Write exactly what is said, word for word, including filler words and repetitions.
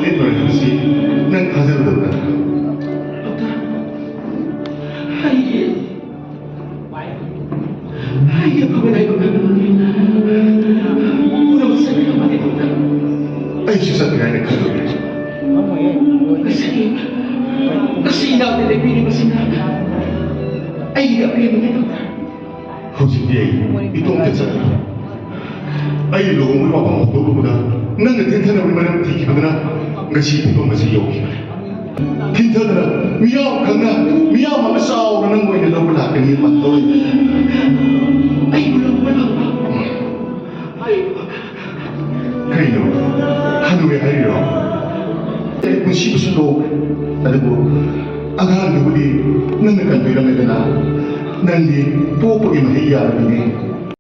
ꯂꯦꯞꯂꯔꯣꯏ ꯍꯥꯏꯕꯁꯤ ꯅꯪ ꯊꯥꯖꯒꯗꯕ ꯅꯠꯇ꯭ꯔꯥ? ꯗꯣꯛꯇꯔ, ꯑꯩꯒꯤ ꯑꯩꯒꯤ ꯑꯐꯕ ꯂꯥꯏꯕꯛ ꯍꯥꯏꯕꯗꯨꯅꯤ꯫ ꯄꯨꯝꯅꯃꯛ ꯆꯠꯈ꯭ꯔ ꯃꯥꯜꯂꯦ, ꯗꯣꯛꯇꯔ꯫ ꯑꯩꯁꯨ ꯆꯠꯈ꯭ꯔꯦ ꯍꯥꯏꯅ ꯈꯜꯂꯨꯔꯦ꯫ ꯉꯁꯤ, ꯉꯁꯤ ꯏꯅꯥꯛꯇ ꯂꯦꯞꯄꯤꯔꯤꯕꯁꯤꯅ ꯑꯩꯒꯤ ꯑꯄꯦꯟꯕꯅꯤ, ꯗꯣꯛꯇꯔ꯫ ꯍꯧꯖꯤꯛꯇꯤ ꯑꯩ ꯏꯇꯣꯝꯇ ꯆꯠꯂꯦ꯫ ꯑꯩ ꯂꯨꯍꯣꯡꯕꯒꯤ ꯋꯥꯐꯝ ꯍꯧꯗꯣꯛꯂꯨꯕꯗ ꯅꯪꯅ ꯊꯤꯟꯊꯅꯕꯒꯤ ꯃꯔꯝ ꯊꯤꯈꯤꯕꯗꯨꯅ ꯉꯁꯤ ꯐꯤꯕꯝ ꯑꯁꯤ ꯌꯧꯈꯤꯕꯅꯤ꯫ ꯊꯤꯟꯊꯗꯅ ꯃꯤꯌꯥꯝ ꯈꯪꯅ, ꯃꯤꯌꯥꯝ ꯑꯃ ꯆꯥꯎꯅ ꯅꯪ ꯑꯣꯏꯅ ꯂꯧꯕ ꯂꯥꯛꯀꯅꯤ ꯃꯇꯧ꯫ ꯑꯩꯕꯨ ꯂꯧꯕ ꯂꯥꯛꯄ? ꯀꯩꯅꯣ? ꯍꯅꯨꯔꯦ ꯍꯥꯏꯔꯤꯔꯣ? ꯑꯩ ꯄꯨꯟꯁꯤꯕꯨꯁꯨ ꯂꯣꯛꯈ꯭ꯔꯦ꯫ ꯑꯗꯨꯕꯨ ꯑꯉꯥꯡꯗꯨꯕꯨꯗꯤ ꯅꯪꯅ ꯀꯟꯕꯤꯔꯝꯃꯦꯗꯅ꯫ ꯅꯪꯗꯤ ꯄꯣꯛꯄꯒꯤ ꯃꯍꯩ ꯌꯥꯜꯂꯕꯅꯤꯅꯦ꯫